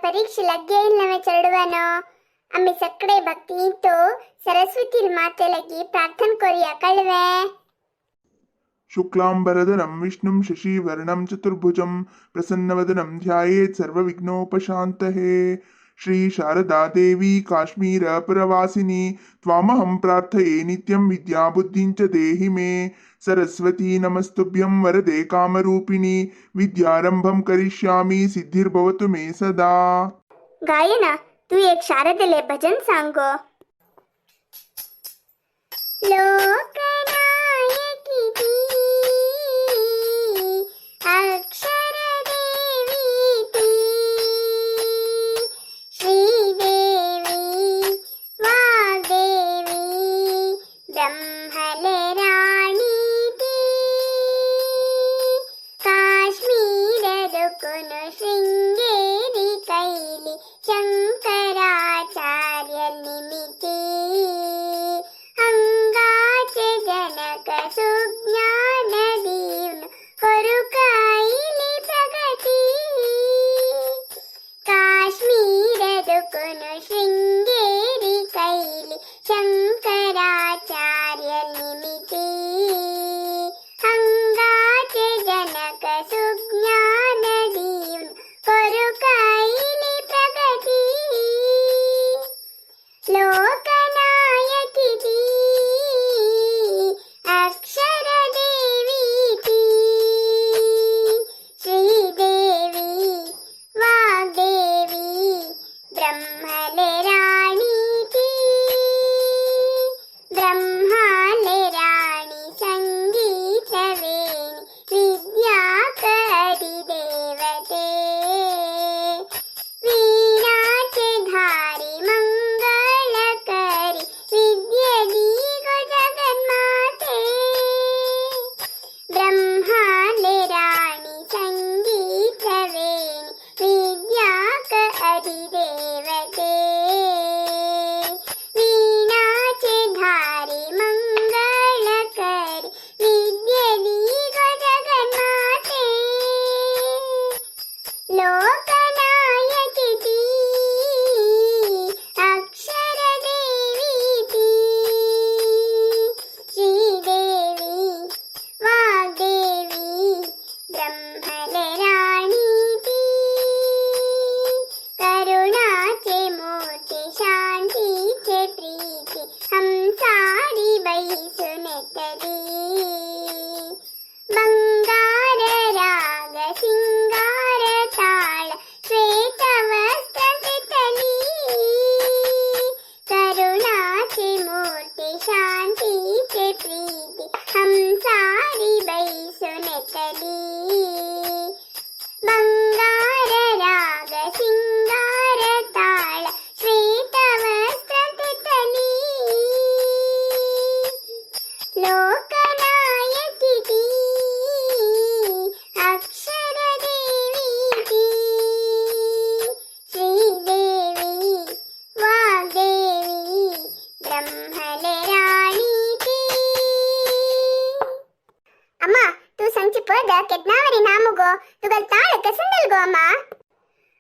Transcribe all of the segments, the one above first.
परीक्षा लग गई नवे चेडवानो. आम्ही सगळे भक्ती तो सरस्वती माते लगी प्रार्थना करूया कळवे. शुक्लांबरधरं विष्णुं शशिवर्णं चतुर्भुजं प्रसन्नवदनं ध्यायेत् सर्वविघ्नोपशान्तये. श्री शारदा देवी काश्मीरपुरवासिनी त्वामहं प्रार्थये नित्यं विद्याबुद्धिं च देहि मे. सरस्वती नमस्तुभ्यं वरदे कामरूपिणी. विद्यारंभं करिष्यामि सिद्धिर्भवतु मे सदा. गायना, तू एक शारदेले भजन सांगो. लोकनायकी ती अक्षर देवी ती, श्रीदेवी वाग्देवी ब्रह्मले राणी ती. काश्मीर दुकुन शृंगेरी कैली शंकराचार्य निमिती. अंगाचे जनक सुज्ञान दीवन करू काईली प्रगती. काश्मीर दुकुन शृंगेरी कैली शंकराचार्य निमिती. अंगाचे जनक सुज्ञान दीवन करू काईली प्रगती. लोकनायकी ती अक्षर देवी ती, श्रीदेवी वाग्देवी ब्रह्मले राणी ती. ब्रह्माले राणी संगीत वेणी विद्या करी देवते. वीणाचे धारी मंगल करी विद्या गो जगन्माते. ब्रह्माले राणी संगीत वेणी विद्या करी देवते. वीणाचे धारी मंगल करी विद्या गो जगन्माते. लोकनायकी ती अक्षर देवी ती, श्रीदेवी वाग्देवी ब्रह्मले राणी ती. करुणाचे मोती शांतीचे प्रीती हमसारी बैसुनेतली. बंगार राग सिंगार ताळ श्वेत वस्त्र तितली. करुणाचे मूर्ती शांतीचे प्रीती हमसारी बैसुनेतली. बंगार राग सिंगार ताळ श्वेत वस्त्र तितली. लोकनायकी ती अक्षर देवी ती, श्रीदेवी वाग्देवी ब्रह्मले राणी ती. अम्मा, तू संची पद केदनावरी नामुगो. तुगल ताळ कसंदल गो अम्मा.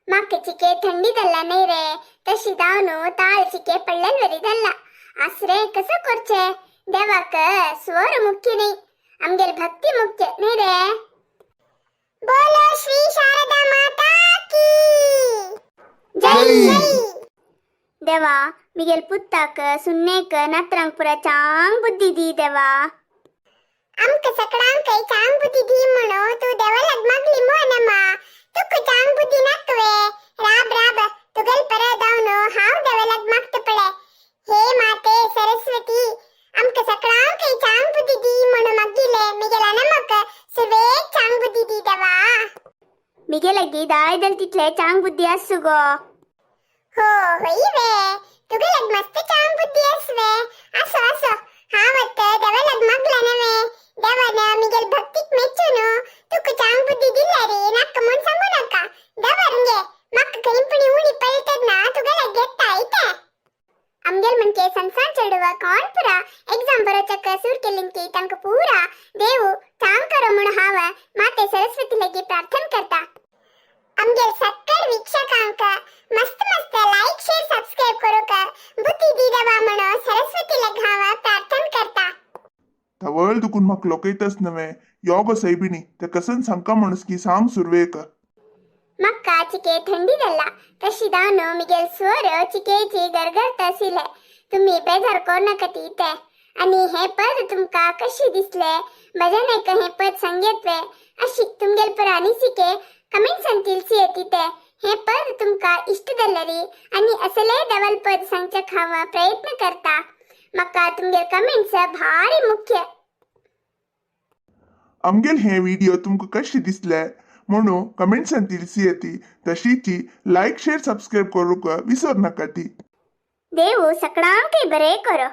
माके चिके थंडीदಲ್ಲ ನೇರೆ तशी दावನು ताळ चिके पಳ್ಳಲ್वरीदಲ್ಲ. आसरे कसं करचे? देवाक स्वर मुख्य नाही, आमगेल भक्ती मुख्य नाही रे. बोलो श्री शारदा माता की जय. जय. देवा, मिगेल पुत्ताक सुन्नेक नात्रांक पुरा चांग बुद्धी दी देवा. आमक सकडांक चांग बुद्धी दी म्हणू तू देवालाग मागली मोनमा. तुक चांग बुद्धी नाकवे? राब राब, तुगल पर दावनो हाव देवालाग मागत पळे. हे माते सरस्वती, आमक सकडांक चांग बुद्धी दी म्हणू मागिले मिगेला नमक सुवेक चांग बुद्धी दी देवा. मिगेलगी दायदल तिथले चांग बुद्धी असू गो. हो होई वे, तुगेलग मस्त चांग बुद्धी असवे. असो असो, हावत देवालग मागला नव्हे. देवान मिगेल भक्तीक मेच्चून तुक चांग बुद्धी दिला रे. नाक म्हण सांगू नका. दवरंगे मक खरीपणी उणी पळतद ना तुगेलग घेता इथे. आमगेल म्हणजे संसार चेडुव कोण पुरा एक्झाम बरोचक सूर केलिंकी तांक पूरा देవు चांग करो म्हण हाव माते सरस्वती लगी प्रार्थना करता. आमगेल सक्कड वीक्षकांक आमक मस्त मस्त लाईक शेअर सबस्क्राईब करूक बुद्धी दी देवा म्हणून सरस्वती हांव प्रार्थना करता. तवळ दुखून म्हाका लोकयतच नव्हे, यो गो सैबिणी, ते कसन सांगका म्हणूस की सांग सुरवेक. मक्का चिके थंडी जाल्ला तशी दावन मिगेल स्वर चिकेची गरगरत आशिल्ले. तुम्ही बेजार करू नका ते. आणि हे पद तुमका कशी दिसले, भजन हे पद सांगितले अशी तुमगेल पर अनिसिके कमेंट्स तिलसी येते ते. हे पद तुमका इष्ट जाल्लरी आणि असले दवल पद सांगच्या हांव प्रयत्न करता. मक्का तुमगेल कमेंट्स भारी मुख्य. आमगेल हे व्हिडिओ तुमकां कशें दिसले म्हणून कमेंट्सान तिलसी येती. तशीची लायक शेअर सबस्क्राईब करूक विसर नाका ती. देव सकळांकय बरें करो.